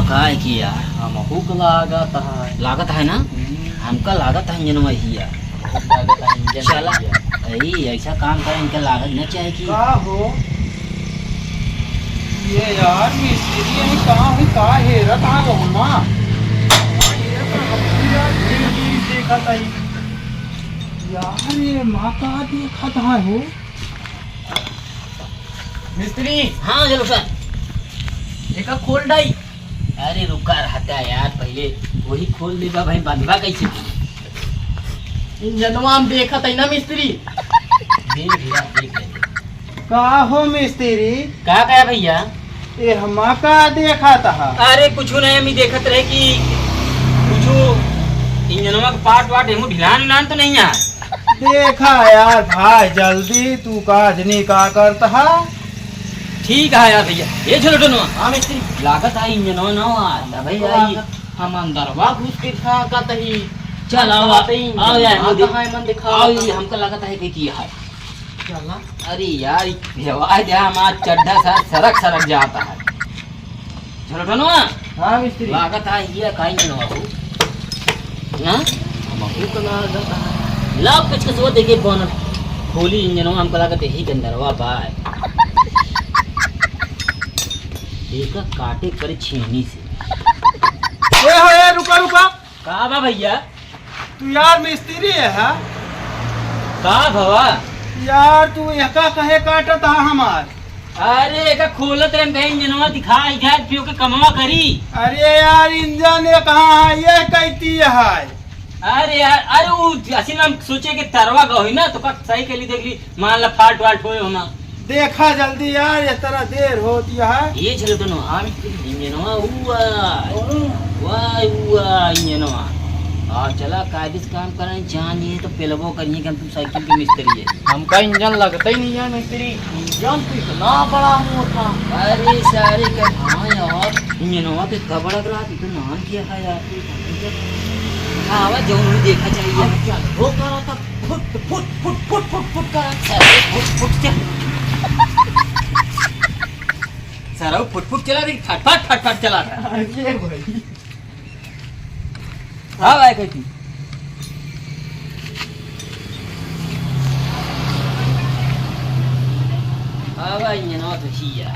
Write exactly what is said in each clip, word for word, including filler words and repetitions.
का है कि यार? हमहू के लागत है। लागत है ना? हम्म। हमका लागत है इंजनवा ही है। बहुत लागत है इंजन चला। ही है। अरे, ऐसा काम करे, इनका लागत न चाहे कि का हो? ये यार मिस्त्री यही कहाँ है, का हेरत है वहाँ? ये तो हम भी यार जी, जी, देखा था ही। यार, ये माँ का देखा था हो? मिस्त्री। हाँ, जलूसा। एका खोल डाई। अरे रुका रहता यार, पहले वही खोल लेबा भाई, बंधवा कैसे? इंजनवा हम देखत है ना मिस्त्री। देख यार, देख ले। का हो मिस्त्री? का कहा भैया? ए, हमा का देखत हा? अरे कुछ नहीं, हम ही देखत रहे कि कुछ इंजनवा के पार्ट वार्ट एहू ढिलान उलान तो नहीं है? देखा यार भाई, जल्दी तू का जनी का करत हा? ठीक है यार भैया, ये छोटनवा। हाँ मिस्त्री। लागत है इंजनवा ना आता भैया, ये लागत। हम अंदरवा घुस के झांकत ही। चल, आओ, बताई, आओ यार, आओ, मोदी। कहाँ है, मन दिखाओ। आओ, ये हमका लागत है कि, कि है। चला। अरे यार, ये हवा दे, हमार चड्ढा सा सरक सरक जाता है। छोटनवा। हाँ मिस्त्री। लागत है ये का इंजनवा हो। हाँ? हमहू का लागत है। लाओ पेचकसवा देखे कौन खोली इंजनवा, हमका लागत यही के अंदरवा बा। एका काटे पड़े छेनी से। ए हो, ए, रुका, रुका। का बा भैया? तू यार मिस्त्री है, हाँ? का भवा? यार तू एका कहे काटत हा हमार? अरे एका खोलत रहे, कहीं इंजनवा दिखा, इधर पियो के कमवा करी। अरे यार इंजन ये कहाँ है, ये कहती है। अरे यार, अरे वो असी में हम सोचे कि तरवा का होई ना, तो का सही के लिए देख ली, मान ला फाल्ट वाल्ट होए होना। देखा जल्दी यार, ये तरह देर होती है। ये चलो दोनों, हम इंजनवा हुआ, वाह हुआ इंजनवा। आ चला कायदे से काम करें, जान ये तो पेलबो करिए कि हम तुम साइकिल के मिस्त्री है। हमका इंजन लगता ही नहीं है मिस्त्री, इंजन तो इतना बड़ा मोटा। अरे सारे का, हाँ यार, इंजनवा के कबड़ा रहा, तो नाम क्या है यार? आवा जौन भी देखा चाहिए। अब चल, वो करा था, फुट, फुट, फुट करा। सारे फुट, फुट चल। सारा वो फुट, फुट चला रही, फट, फट, फट, फट चला था। अरे भाई। हाँ भाई, कहती। हाँ भाई, ये ना तो ही है।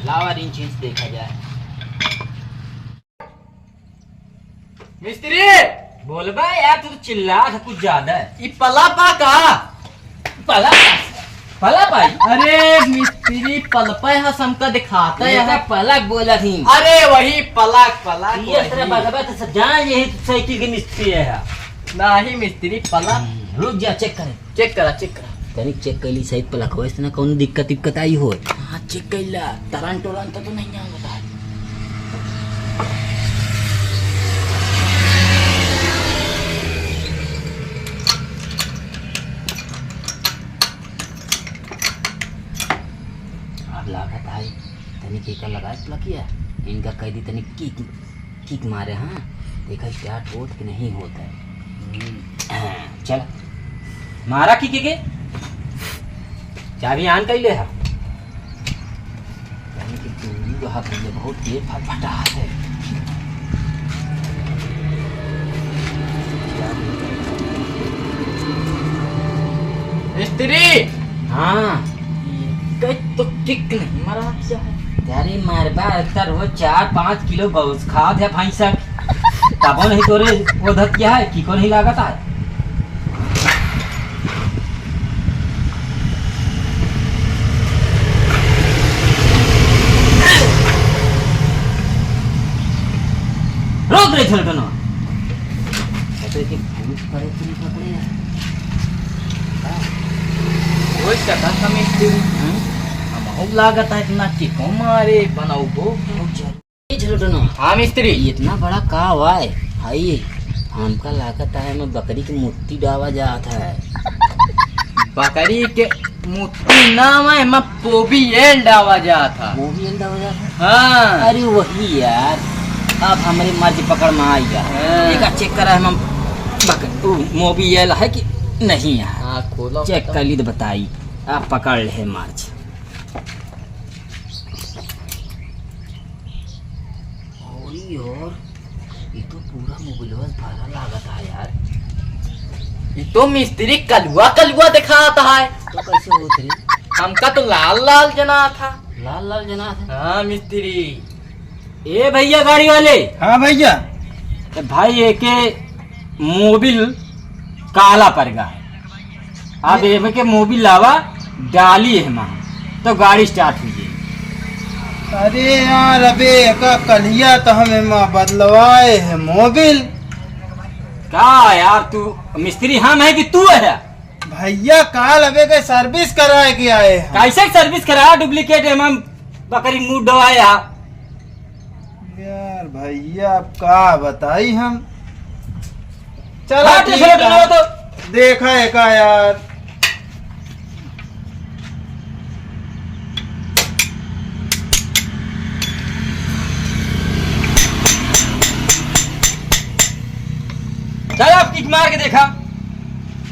लावा रिंच इंच देखा जाए। मिस्त्री! बोल बा यार, तू तो चिल्ला था कुछ ज्यादा है। ई पलपा का? पलप? पलप आई? अरे मिस्त्री, पलपा है, हमका दिखाता है। पलक बोला थी। अरे वही पलक, पलक ये वही। तरह बगबा तो सब जान, यही साइकिल के मिस्त्री है। नहीं मिस्त्री, पलक। हम्म, रुक जा, चेक करें। चेक करा, चेक करा। तनिक चेक कर ली सही पलकवा, इसने कौनो दिक्कत इक्कत आई हो। हाँ, चेक कर ला, तरन टोरन तो, तो नहीं आवता है। अब लागत आई, तनिक एकर लगाए पलकिया, इनका कह दी तनिक किक। किक मारे, हाँ, देखा स्टार्ट होत कि नहीं होत है। हम्म। हाँ, चल। मारा किक के? चाबी आन कइले हा। यानी कि दूरी वहाँ भैया बहुत तेज फटफटाहट है। मिस्त्री! हाँ। ये कहीं तो किक नहीं मारा क्या है? अरे मारबा, अक्सर वो चार पाँच किलो गौस खात है भैंसा। तबो नहीं तोरे वो धत क्या है, किको नहीं लागत है। रोक रे छोटनो। अबे के भूत करे पूरी पकड़े यार। हाँ। वो चटा का मिस्त्री। हाँ? हम लागत है इतना किको मारे बनाओ को। ए झलटनो। हाँ मिस्त्री। इतना बड़ा का हुआ है? हाय, हमका लागत है मैं बकरी की मुट्ठी डावा जात है। बकरी के मुट्ठी ना है, मैं पोबी एल डावा जात है। पोबी एल डावा जात है? हाँ। अरे वही यार, अब हमरे मर्ज पकड़ में आई गया। हाँ। एक चेक करा है, हम बक-, उ, मोबी एल है कि नहीं है? हाँ, खोलो चेक खत्म। कर ली तो बताई। आप पकड़ ले मर्ज। यार, ये तो पूरा मोबिलवा भारा लागत है यार। ये तो मिस्त्री कलुआ कलुआ दिखाता है। तो कैसे होत रे? हमका तो लाल लाल जना था। लाल लाल जना था? हाँ मिस्त्री। ए भैया गाड़ी वाले। हाँ भैया। ए भाई, एके मोबिल काला पड़ गा है। अब एमे के मोबिल लावा, डाली है माँ, तो गाड़ी स्टार्ट हुई है। अरे यार, अबे एका कलिया तो हमें माँ बदलवाए है मोबिल। का यार, तू मिस्त्री हम है कि तू है? भैया, काल अबे के सर्विस कराए के आए हैं। कैसे सर्विस कराया? डुप्लीकेट है, हम बकरी मूड डवाए है। यार भैया, अब का बताई हम। चला, हाँ, ठीक चलो, है। चलो तो। देखा है का यार? चल, आप किक मार के देखा,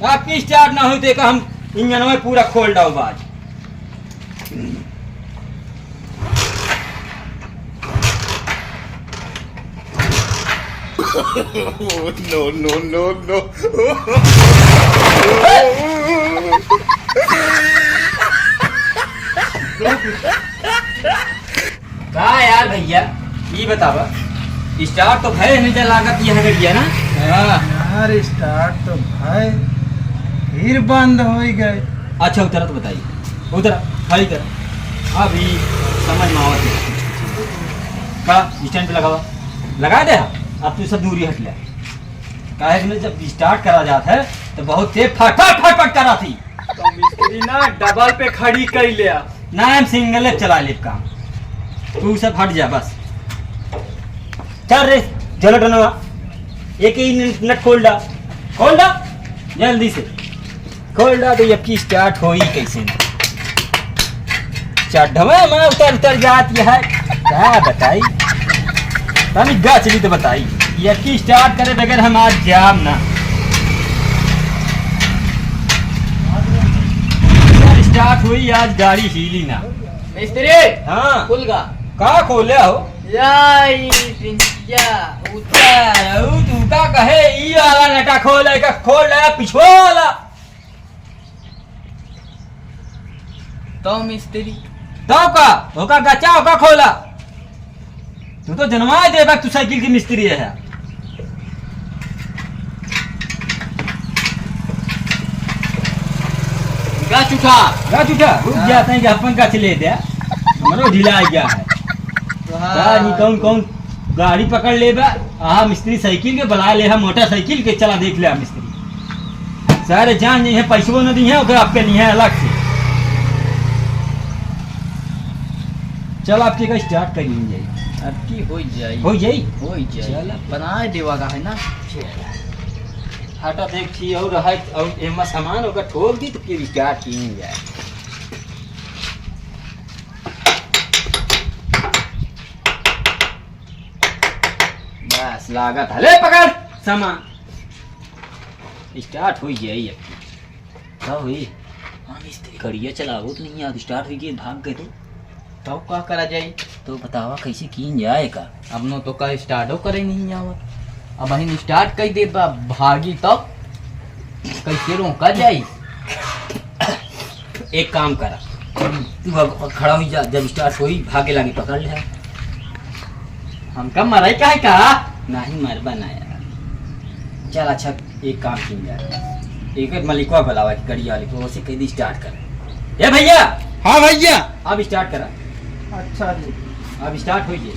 आपकी स्टार्ट ना हुई तो एका हम इंजन में पूरा खोल डाउब आज। No, no, no, no। का यार भैया, ई बतावा, स्टार्ट तो भय नहीं चल लागत यह गड़िया ना? हाँ। यार, स्टार्ट तो भय, फिर बंद हो गए। अच्छा, उतरा तो बताई, उतरा, खड़ी कर। अभी समझ में आवत है। का स्टैंड पे लगावा, लगा दे। अब तू सब दूरी हट ले। काहे कि जब स्टार्ट करा जात है तो बहुत तेज फट फट फट फट करा थी। तो मिस्त्री ना डबल पे खड़ी कई ले आ। ना, हम सिंगल चला ले काम। तू सब हट जा बस। चल रे, झोला टनवा, एक ही नट खोल डा, खोल डा जल्दी से। खोल डा तो ये की स्टार्ट होई कैसे ना। चढ़वे में उतर उतर जात है, का बताई? तनी गचली तो बताई, ये की स्टार्ट करे बगैर हम आज जाम ना। स्टार्ट हुई आज गाड़ी हीली ना। मिस्त्री, हाँ। खुल गा। का खोले हो? या ई पिंजा, उता, उ तू का कहे, ई वाला नटा खोले का, खोल रहा पिछवा वाला। तो मिस्त्री। तो का? ओका गचा, ओका खोला। तू तो जनवाए देबा, तू साइकिल के मिस्त्री है। गच उठा। गच उठा, रुक हाँ। जाते हैं कि अपन गच ले दे। हमरो ढीला आ गया है। हाँ। का नहीं, कौन, कौन गाड़ी पकड़ लेबा? आ, मिस्त्री साइकिल के बुला ले, हम मोटरसाइकिल के चला देख ले, आ, मिस्त्री। सारे जान नहीं है, पैसो न दी है, ओकरा आपके नहीं है अलग से। चल, आपके का स्टार्ट कर ली जाई। आपकी हो जाई। हो जाई? हो जाई। चल। बनाए देवा का है ना? चल। हटा, देख, थी और है, और एमा सामान ओकर ठोक दी तो फिर स्टार्ट की जाए। बस, लागत है। ले, पकड़ सामान। स्टार्ट हो जाई अब। का हुई? हाँ, मिस्त्री। गाड़िया चलावत नहीं है, स्टार्ट हुई गई, भाग गए तो। तब का करा जाई? तो बतावा, कैसे कीन जाए का? अब नो तो का स्टार्टो करे नहीं आवत। अब अहिन स्टार्ट कई दे बा, भागी तब कैसे रोका जाई? एक काम करा, तू अब खड़ा हुई जा, जब स्टार्ट होई, भागे लागी पकड़ ले। हमका मराई काहे का? नहीं मरबा ना यार। चल अच्छा, एक काम कीन जाए, एक मलिकवा बुलावा कि गड़िया वाले को, उसे कह दी स्टार्ट कर। ए भैया! हाँ भैया! अब स्टार्ट करा। अच्छा जी। अब स्टार्ट होइए।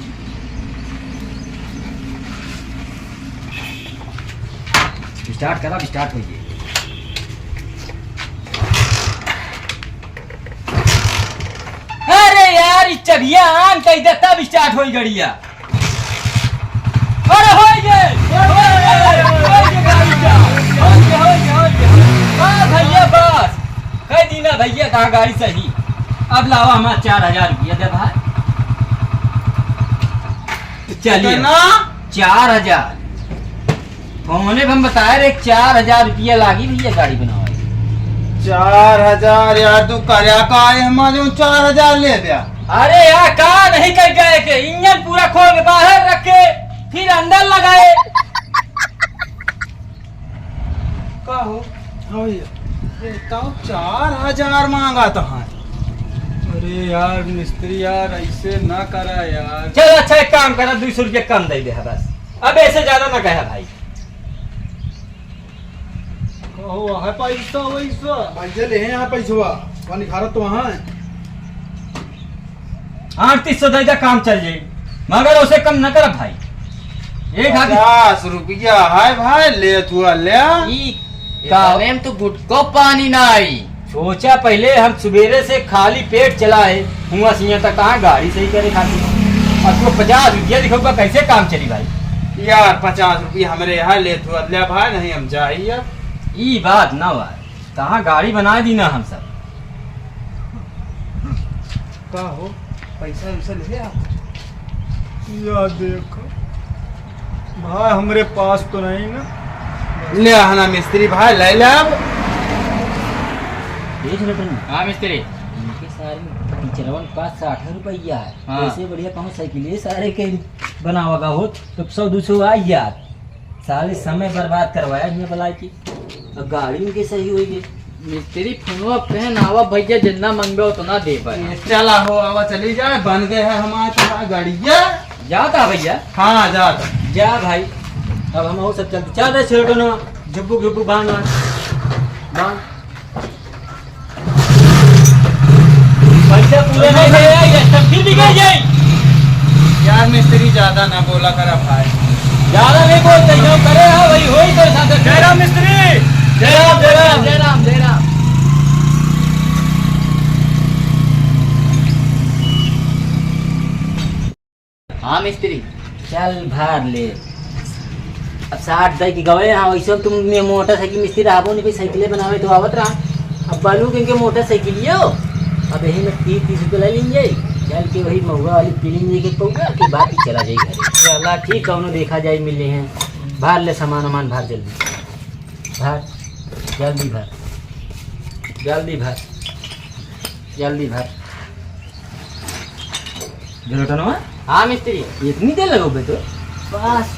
स्टार्ट करा, अब स्टार्ट होइए। अरे यार, ई चबिया आन कई दे तब स्टार्ट होई गड़िया। अरे होई गे, होई गे, होई गे गाड़ी का। होई गे, होई गे, होई गे। बस भैया, बस। कह दी ना भैया, कहाँ गाड़ी सही। अब लावा हमारा चार हजार रुपया दे भाई। चलिए। कितना? चार हजार। फोने पे हम बताए रहे, चार हजार रुपया लागी भैया गाड़ी बनावे। चार हजार यार, तू कर्या का है हमारे चार हजार ले गया? अरे यार, का नहीं कर जाए के, इंजन पूरा खोल के बाहर रख के तो चार हजार मांगा तो है। अरे यार मिस्त्री यार, ऐसे ना करा यार। चल अच्छा, एक काम करा, दो सौ रुपया कम दे दे बस, अब ऐसे ज्यादा ना कहा भाई। कहो है पैसा वैसा? पैसा ले हैं यहाँ, पैसवा वहाँ निखारत तो वहाँ है। अड़तीस सौ दे दे, काम चल जाई, मगर उसे कम न करब भाई। एक हाथ पचास रुपया है भाई, ले तू ले। ई का? इतने में तो गुटको पानी ना आई। सोचा पहले हम सुबेरे से खाली पेट चला है, हुआ सिया तक कहाँ गाड़ी सही करे खातिर। अब तू पचास रुपया दिखाऊगा, कैसे काम चली भाई? यार पचास रुपया हमरे यहाँ ले तू ले भाई, नहीं हम जाइए। ई बात ना भाई, कहाँ गाड़ी बना दी ना हम सब। का हो, पैसा वैसा ले आप? या देखो भाई, हमरे पास तो नहीं ना। ले आना मिस्त्री भाई, ले ले अब। देख रतन, हाँ मिस्त्री। इनके सारे में टीचरवन पास साठ रुपया है। हाँ। ऐसे बढ़िया कहूँ साइकिल ये सारे के बनावगा होत तो सौ दो सौ आई यार। साले समय बर्बाद करवाया इनने बला के। अब गाड़ी उनके सही होई गई। मिस्त्री फोनवा पे ना आवा भैया, जितना मंगबे उतना देबे। ए, चला हो, आवा चली जाए, बन गए हैं हमारे तो गड़िया। जाता भैया। हाँ, जाता। जा भाई, अब हम और सब चलते, चल रे छोटो ना, झुब्बू झुब्बू बांध बांध। बांध। पैसा पूरा नहीं दे, ये सब फिर बिगड़ जाए। यार मिस्त्री ज्यादा ना बोला करा भाई। ज्यादा नहीं बोलते, जो करे है वही होई तो साथ। जय राम मिस्त्री। जय राम, जय राम, जय राम, जय राम। हाँ मिस्त्री। चल भार ले। अब साठ दे के गवे, हाँ, वैसे तुम में मोटरसाइकिल मिस्त्री रहबो नहीं, कोई साइकिले बनावे तो आवत रहा। अब बालू के इनके मोटरसाइकिल यो, अब यही में तीस तीस रुपये ले लेंगे, चल के वही महुआ वाली पी लेंगे के पौगा के बाद ही चला जाए घर। चला ठीक, कौनो देखा जाए, मिले हैं। भार ले सामान वामान, भार जल्दी, भार जल्दी, भार जल्दी, भार जल्दी, भार। झोलटनवा? हाँ मिस्त्री। इतनी देर लगोगे तो? बस।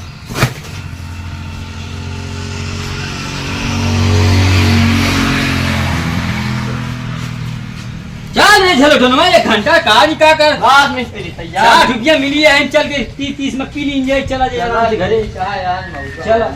चल रे झोलटनवा, एक घंटा का जी का कर? बस मिस्त्री, तैयार। साठ रुपया मिली है, चल के तीस, तीस में पी ली, चला जाए आराम से घरे। चला।